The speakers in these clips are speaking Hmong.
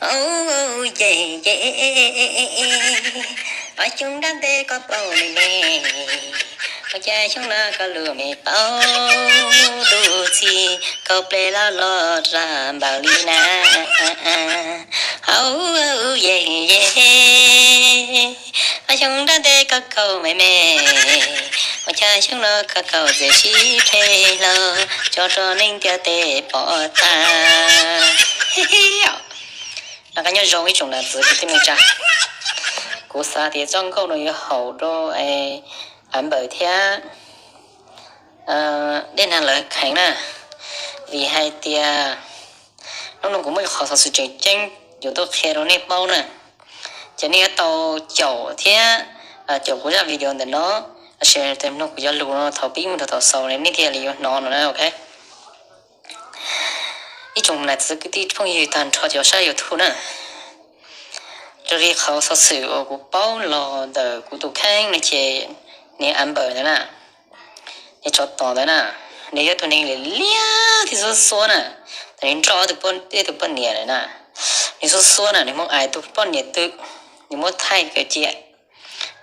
Au, ye ye, ob xyoo nrab ntej koj paub me me, ua cas xyoo no koj lub me paub dub txig, koj ple loj loj rag npaum li na. Au, ye ye, ob xyoo nrab ntej koj kaum me me, ua cas xyoo no koj kaum txiav sib phem hlo, tso rau neeg ntiaj teb pom tag. Noj qab nyob zoo ib tsoom nam txiv kwv tij neej tsa. Kuv xav tias zaj nkauj no yuav haum rau Av Npawm thiab Dej Nag lawv kheev na, vim hais tias hnub no kuv muaj ib qho xov xwm tseem ceeb yuav tuaj qhia rau nej paub na. Ces nej yuav tau caum thiab caum kuv zaj video ntawm no, tab sis hnub kuv cov lus no thaum pib mus rau thaum xaus nej thiaj li yuav hnov no na, ok. Ib tsoom nam txiv kwv tij phooj ywg tag nrho cov saib YouTube na, raws li qhov xov xwm uas kuv paub los ntawm kuv tus kheej no ces niag Av Npawm ntawd na, niag tsov tom ntawd na, nws yog tus neeg liam liam thiab xuab xuab na, nws nrog tus poj, tus poj niam na, nws xuab xuab na, nws mus aim tus poj niam twg, nws muab thaij kaw cia,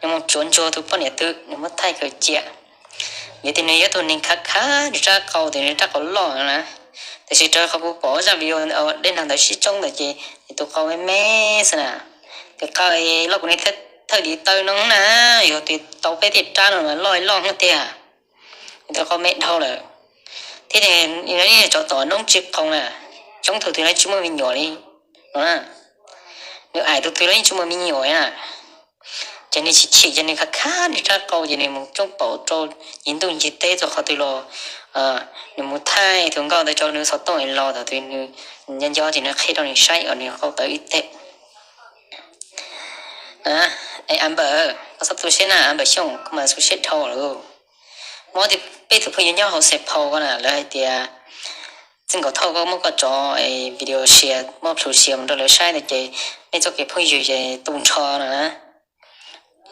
nws mus cuav ntsuag tus poj niam twg, nws muab thaij kaw cia. Yog tias nws yog tus neeg khav khav, nws rab qau tias nws rab qau loj na, tiam sis raws qhov kuv pom zaj video Dej Nag ntawd sib tsoob ntawd ces nws tus qau me me xwb na, tus qau loj kuv niag thawj tiv taw no na, yog tias tau peb tej rab no mas loj loj hwv tiag, nws tus qau me dhau lawm. Thiab tsov tom noob tsis qoo na, coob thaum twg los tsis muaj me nyuam li no na, nws aim tus twg los yeej tsis muaj me nyuam na. Ces nws chim chim ces nws khav khav nws rab qau ces nws mus coob paum rau ncig ntuj ncig teb txog qhov twg los nws mus thaij tus nkauj ntawd rau nws xov tooj los thaum twg nws nco nco ces nws qhia rau nws saib os nws qau tawv ib teg. Av Npawm, koj txhob tu siab na, Av Npawm Xyooj, koj mas tu siab dhau lawm. Muab peb tus phooj ywg nyob hauv Xeev Phau ko na, lawv hais tias txij nkaus thaum koj muab koj cov video share, muab plhus share mus rau lawv saib ntawd ces nej txoj kev phooj ywg ces tu nrho no na.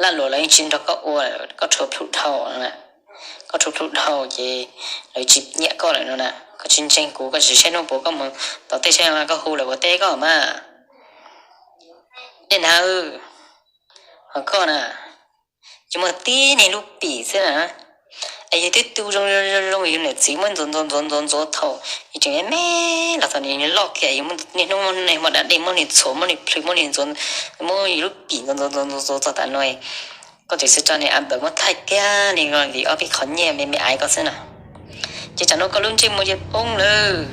Laj luam lawv yeej tsis nrog koj ua, koj rhuav plhus dhau, koj rhuav plhus dhau ces lawv tsis nyiam koj lawm no na. Koj tsis ntseeg kuv, koj tsis saib hnub puas koj mus tom tej saib koj hu lawv ua teb koj mas. Dej Nag, ho koj na, tsis muaj tib neeg lub pim xwb na. Es yus twb tu zoo zoo zoo yus niam txiv muab ntxuav ntxuav ntxuav ntxuav ntxuav thaum yus tseem me los thaum nws loj kiag yus niaj hnub muab niag hmo da dej muab nws txhuam muab nws plhws muab nws ntxuav, muab yus lub pim ntxuav ntxuav ntxuav ntxuav txog tas no, koj tseem xav tso niag Av Npawm muab thaij kiag li vim ob peb qhov nyiaj me me aiv koj xwb na. Ces tsam no koj lub ntsej muag ces poob lawm,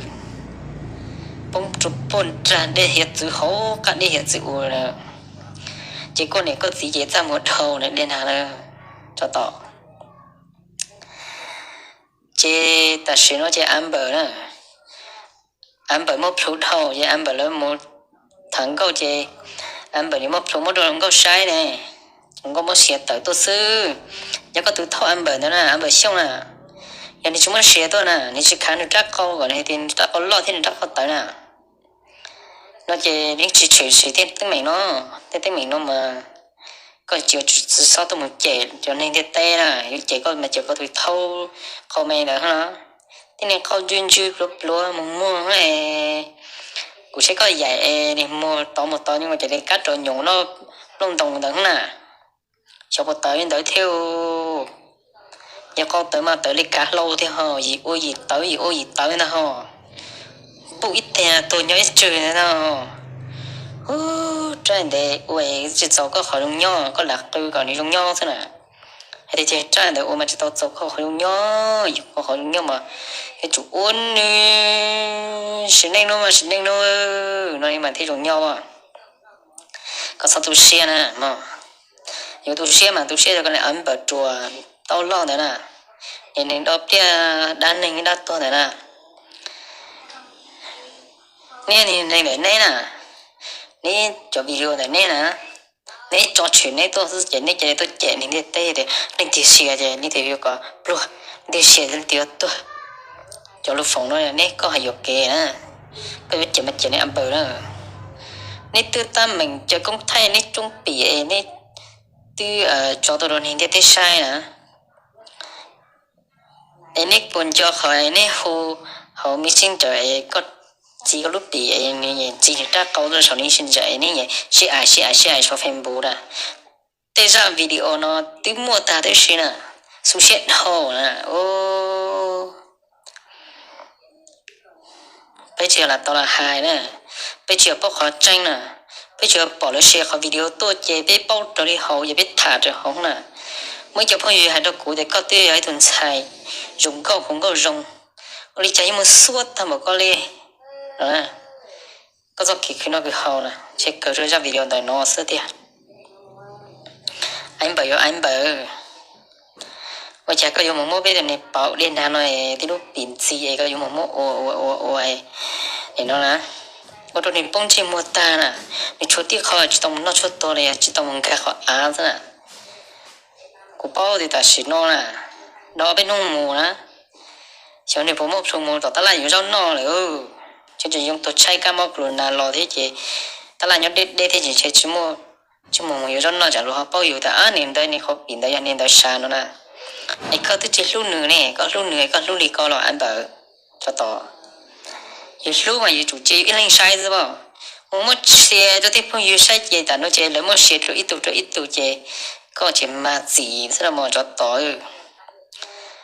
poob rau puag nram dej hiav txwv hauv qab dej hiav txwv ua lawm. Ces koj niam koj txiv ces txaj muag dhau na Dej Nag lawm, tsov tom. Ces tam sim no ces Av Npawm na, Av Npawm muab plhus dhau ces Av Npawm lawv mus tham nkauj ces Av Npawm nws muab plhus muab rau hluas nkauj saib ne, hluas nkauj muab share tawm tuaj xwb. Yog koj tus thauj Av Npawm ntawd na, Av Npawm Xyooj na, yog nws tsis muab share tuaj na, nws tsis khav nws rab qau kom nws hais tias nws rab qau loj thiab nws rab qau tawv na, no ces yeej tsis tshwm sim tej teeb meem no. Tej teeb meem no mas koj tsis txhob tuaj mus cem cov neeg ntiaj teb na, yuav cem koj mas cem koj tus thauj qau me ntawd no. Tej neeg qau ntswg ntswg pluav pluav mus muag, kuv saib koj yaim es nws muag tod mus tod nyob ua cas li kab rau nyoos noj nplooj ntoo ntawd na. Xyov puas tawv li ntawd thiab. Yog qau tawv mas tawv li kav hlau thiab ho, yim ua yim tawv yim ua yim tawv ntag ho. Npuj ib teg tuag nyob ib tsug ntag ho. Ub, rab ntev ua tsis txaus koj qhov zoo nyob, koj lam qw kom nws zoo nyob xwb na. Hais tias rab ntawd ua mas tsis tau txaus koj qhov zoo nyob, yus koj qhov zoo nyob mas yuav tsum ua nws sim neej no mas sim neej no, no mas thiaj zoo nyob. Koj txhob tu siab na mog. Yus tu siab mas tu siab rau koj niag Av Npawm ruas tau loj ntawd na, niag neeg do pliaj dab neeg dab tuag ntawd na. Neb niag neeg ntawm neb na, neb cov video ntawm neb na, neb tso tshwm neb tuaj xwb ces neb cia li tuaj cem neeg ntiaj teb tias leej twg sia ces leej twg yuav kom pluag, leej twg sia leej twg yuav tuag. Cov lus foom no neb koj hais yuam kev na, koj yuav cem mas cem neb Av Npawm na. Neb twb tab meeg cov koob thaij neb coob pim es neb twb tso tuaj rau neeg ntiaj teb saib na. Es neb puas nco qhov neb hu hauv Messenger es koj Txiv koj lub pim, txiv nws rab qau rau saum ne sib ntsaim ne, sib ais sib ais sib ais saum Facebook na. Tej zaj video no twb muaj tag tib si na, xu siab dhau na. Peb tsis yog lam tau lam hais na, peb tsis yog paub qhov tseeb na, peb tsis yog pom lawv share qhov video tuaj ces peb paub raws li hauv ces peb tham raws hauv na. Muaj ib co phooj ywg hais rau kuv tias koj twb yog ib tug ntxhais zoo nkauj hu nkauj zoo, ua li cas yuav mus xuab tag npaum koj li. Koj txoj kev khwv noj khwv haus na, ntshe kawg rau zaj video ntawm no xwb tiag. Aib Npawm, yuav Aib Npawm, ua cas koj yuav mus muab peb tus niag paum Dej Nag no tib lub pim ntxi es koj yuav mus muab ua ua ua ua no na, ua rau nws poob ntsej muag tag na. Nws tshuav tib qho tsis tau mus noj tshuaj tuag li, tsis tau mus nkag qhov av xwb na. Kuv paub tias tam sim no na, do peb hnub mus na, xyov nws puas muaj plhu mus tom tab laj yuav zaub noj lawm. Tseem tseem yoo tuag tshaib kab mob corona los thiab ces tab laj nyob deb deb thiab ces ntshe tsis muaj, tsis mus mus yuav zaub noj, tsam luag ho paub yus tias niag ntawd, niag qhov pim ntawd yog niag ntawd sav no na. Es koj twb tsis hlub nws ne, koj hlub nws, koj hlub li ko los Aib Npawm, tsov tom. Yus hlub mas yus tsum cia yus ib leeg saib xwb as. Mus muab share rau tej phooj ywg saib ces tam no ces lawv muab share rau ib tug rau ib tug ces koj tsis mag txim xwb los mas tsov tom.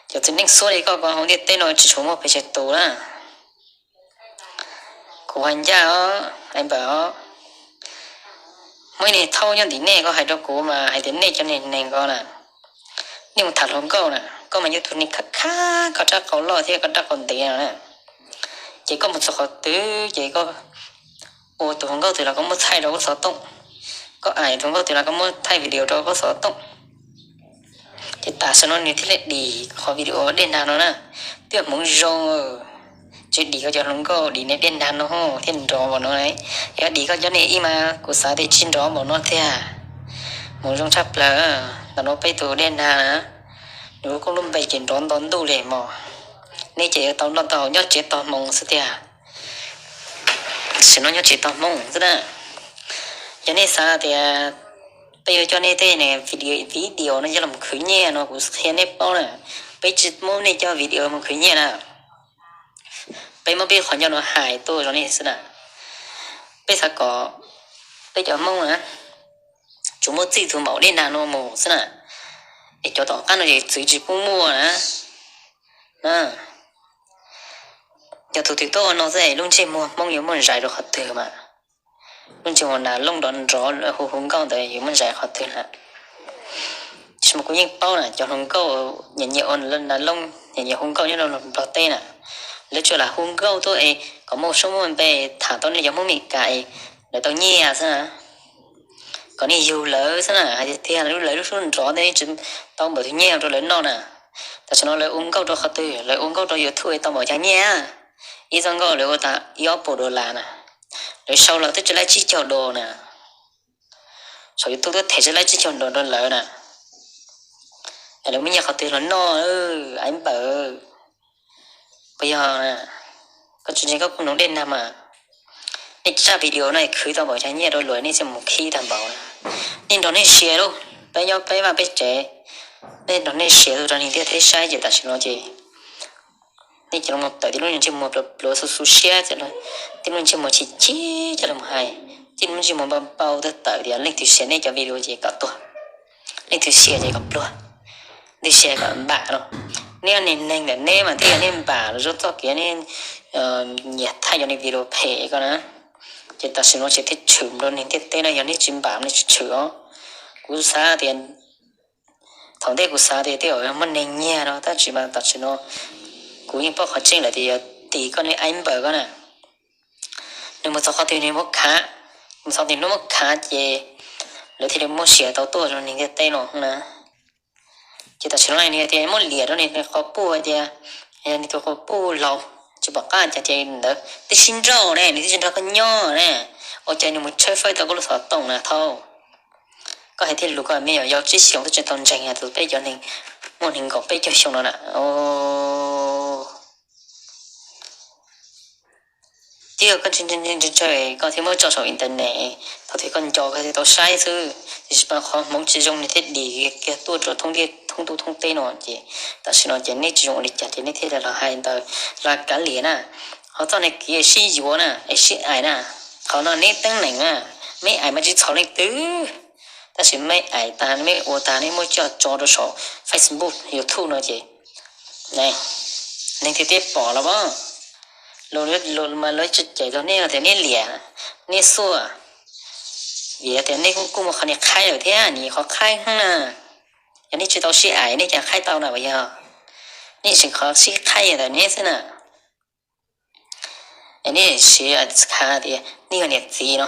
Cov txiv neej xuab li koj ko hauv ntiaj teb no tsis tshua muaj pes tsawg tus na. Kuv hais ncaj os, Aib Npawm os, muaj ib niag thaub nyob ntim nej, koj hais rau kuv mas hais tias nej cov niag neeg ko na, nej mus tham hluas nkauj na, koj mas yog tus neeg khab khab koj rab qau loj thiab koj rab qau ntev no na. Ces koj mus txog qhov twg ces koj ua tus hluas nkauj twg los koj muab thaij rau koj xov tooj, koj aim tus hluas nkauj twg los koj muab thaij video rau koj xov tooj. Ces tam sim no nws thiaj li dim qhov video Dej Nag no na. Twb yog hmoov zoo, tsis dim koj cov hluas nkauj, dim niag Dej Nag no thiaj nrov npaum no. Yog dim koj cov niag ib mas kuv xav tias tsis nrov npaum no tiag. Hmoov zoo tshaj plaws. Ntawm no peb tus Dej Nag na, nws ua koj lub npe ces nrov nto ntuj li mog. Nej ces yuav tau noj tau haus nyob tsev tog hmoov xwb tiag. Tam sim no nyob tsev tog hmoov xwb na. Yog nej xav tias peb yuav coj nej tej video, video no coj los khwv nyiaj no kuv qhia nej paub na, peb tsis muab nej cov video mus khwv nyiaj na. Peb muab peb qhov ncauj no hais tuaj rau nej xwb na. Peb xav kom peb cov Hmoob na tsuas muaj txij tus maum Dej Nag no mus xwb na, es cov tom qab no ces txwv tsis pub muaj na. Yog tus twg tuaj ua no xwb es lub ntsej muag Hmoob yuav muaj zais rau qhov twg mas? Lub ntsej muag nas looj nrov nrov hu hu nkauj ntawd yuav muaj zais qhov twg na? Tab sis mas kuv yeej paub na, cov hluas nkauj nyiam nyiam ua nas looj nyiam nyiam hu nkauj nyob rau Nplog teb na, lawv tsuas lam hu nkauj tuaj es kom muaj suab muaj npe, tham tau nej cov Hmoob Mes Kas es lawv tau nyiaj xwb na. Kom nej yug lawv xwb na, hais tiag tiag lawv lub suab nrov ntawd tsis tau npaum tus nyiaj rau lawv noj na. Tam sim no lawv ua nkauj rau qhov twg? Lawv ua nkauj rau YouTube tau npaum cas nyiaj? Ib txoj nkauj lawv ua tag ib ob puas dollar na, lawv sau los twb tsis laib tsib caug dos na. Saum YouTube twb them tsis laib tsib caug dos rau lawv na. Es lawv muaj nyiaj qhov twg los noj, Aib Npawm? Puas yog? Koj tsis ntseeg koj kuj noog Dej Nag mas. Nej zaj video no khwv tau npaum cas nyiaj rau luag nej thiaj mus khib tag npaum na. Nej nrog nej share lauj, peb nyob peb vaj peb tsev, nej nrog nej share rau neeg ntiaj teb saib ces tam sim no ces nej coj los tawm tib lub ntsej muag pluav pluav xu xu siab, tib lub ntsej muag chim chim coj los hais, tib lub ntsej muag npau npau tawm tawm tias leej twg share nej cov video ces kom tuag, leej twg share ces kom pluag, leej twg share kom npam no. Neb niag neeg ntawm neb mas thiaj yog nej npam los zaub txoj kev nej nyiam thaij cov niag video phem ko na. Ces tam sim no ces thiaj tshwm rau neeg ntiaj teb no, yog nej tsis npam nej tsis tshwm os. Kuv xav tias, thaum ntej kuv xav tias tej zaum muaj neeg nyiag no tab sis mas tam sim no kuv yeej paub qhov tseeb lawm tias yog tim koj niag Aib Npawm ko na. Nws mus txog qhov twg nws muab khav, mus txog tim hnub muab khav ces lawv thiaj li muab sia tau tuaj rau neeg ntiaj teb no na. Ces tam sim no nws tias muab liam rau nws qhov puj tias, nws tus qhov puj laus tsis pom qab cas ces ntawd twb sib nrauj ne, nws twb tsis nrog koj nyob ne, ua cas nws mus tshawb fawb tau koj lub xov tooj na thaub. Koj hais tiag lus koj me nyuam yaus tsib xyoos twb tsis tau ntseeg tus peb cov neeg muaj nees nkaum peb caug xyoo no na. Twb yog koj ntse ntse koj thiaj muab tso saum internet, thaum twg koj nco koj thiaj tau saib xwb. Tiam sis mas qhov hmoov tsis zoo nws thiaj dim kiag tuaj rau thoob ntiaj thoob ntuj thoob teb no ces tam sim no ces neb tsis zoo ua li cas ces neb thiaj li los hais ntawd la kav liam na. Ho txoj neeg kev sib yuav na es sib aim na, qhov no neb teeb meem na, meb aim mas tsis txhaum leej twg, tab sis meb aim tas meb ua tas neb muab coj tso rau saum Facebook, YouTube no ces neeg thiaj pom los mas, luag mas lawv tsis cem rau neb tias neb liam, neb xuaj. Vim tias neb kuj muaj qhov niag qhaib lawm thiab, nws qhov qhaib na, yog neb tsis tau sib aim neb cas qhaib tau na, yog neb tseem qhov sib qhaib ntawm neb xwb na. Es neb siv khav tias neb yog niam txiv no,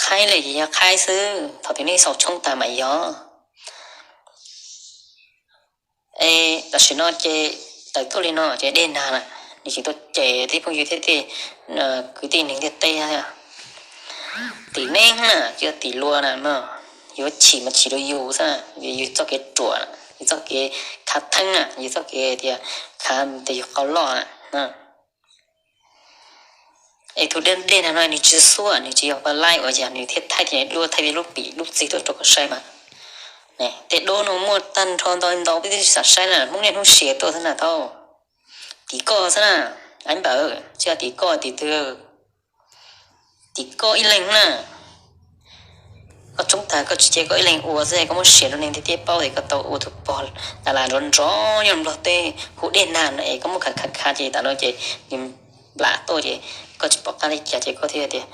qhaib li ces yog qhaib xwb, thaum twg neb xaus tshoob tag mas yog. Es tam sim no ces tawm tuaj li no ces Dej Nag na, nws tseem tuaj cem tej phooj ywg thiab tej kwv tij neeg ntiaj teb, tim neeg na, yog tim luag na, yuav chim mas chim rau yus xwb, yus txoj kev ruam, yus txoj kev khav theeb na, yus txoj kev tias khav tias yus qau loj na. Es tus Dej Nag no nws tsis xuaj, nws tsis yog pab laib ua cas nws thiaj thaij tias duab thaij tej lub pim lub txig tuaj rau koj saib mas. Tej duab no muaj tag nrho ntau ntau peb twb tsis xav saib na, Hmoob niaj hnub share tuaj xwb na thaub. Tim koj xwb na, Aib Npawm, tsis yog tim koj tim twg, tim koj ib leeg na. Koj tshoob tag koj tsis cia koj ib leeg ua xwb, koj muab share rau neeg ntiaj teb paub tias koj tau ua tus pog las las nrov nrov nyob Nplog teb hu Dej Nag no es koj muab khav khav khav ces tas no ces nws nplam tuaj ces koj tsis pom qab li cas ces koj thiaj tias,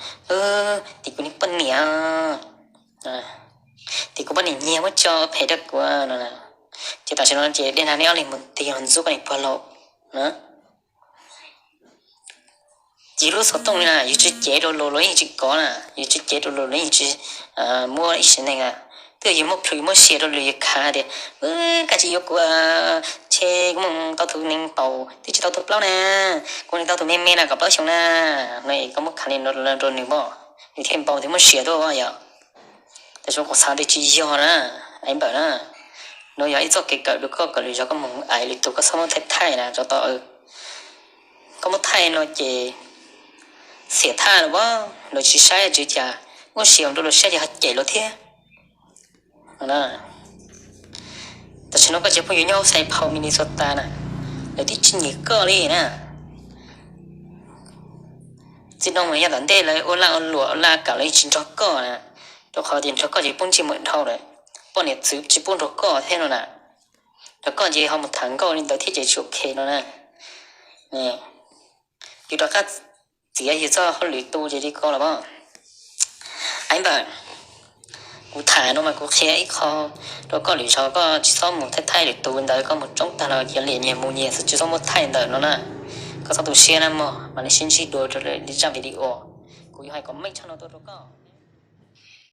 tim kuv niag poj niam, tim kuv poj niam nyiag muab tso phem rau kuv no. Ces tam sim no ces Dej Nag neb ob leeg mus tig los ntxub koj niag pog laus na. Ces lub xov tooj li na yus tsis cev rau luag luag yeej tsis kov na, yus tsis cev rau luag luag yeej tsis muab ib sim neej na. Twb yog yus muab plhws muab share rau luag yus khav tias, koj tsis yuav kuv, ntshe kuv mus tau tus neeg paum twb tsis tau tus plaub na, kuv mus tau tus me me na kaum plaub xyoo na. No es koj muab khav li no rau nws mas nws thiaj npau thiaj muab share tuaj yom. Tab sis kuv xav tias tsis yog na, Aib Npawm na, no yog ib txoj kev kawm rau koj kom lwm zaus koj mus aim lwm tus koj txhob muab thaij thaij na tso tau. Koj muab thaij no ces xiam thaj los as, luag tsis saib tsis cas, muab share rau luag saib ces ho cem luag thiab. Tam sim no koj cov phooj ywg nyob Saint Paul Minnesota na, lawv twb tsis nyiam koj li na. Txij no mus yav tom ntej lawv ua laj ua luam ua laj kam lawv yeej tsis nrog koj na, rau qhov tias nrog koj ces poob ntsej muag dhau lawm, poj niam txwv tsis pub nrog koj thiab no na. Nrog koj ces ho mus tham nkauj li ntawd thiab ces tsis ok no na. Yus rov qab txiav yus txoj hauj lwm tu ces li ko los mas. Aib Npawm, kuv tham no mas kuv qhia ib qho rau koj, lwm zaus koj tsis txhob mus thaij thaij lwm tus ntawd, koj mus tsoob tag los cia li nyias mus nyias xwb, tsis txhob muab thaij ntawm no na. Koj txhob tu siab na mog, mam li sib ntsib dua rau lwm zaj video. Kuv yuav hais kom meej tshaj no tuaj rau koj.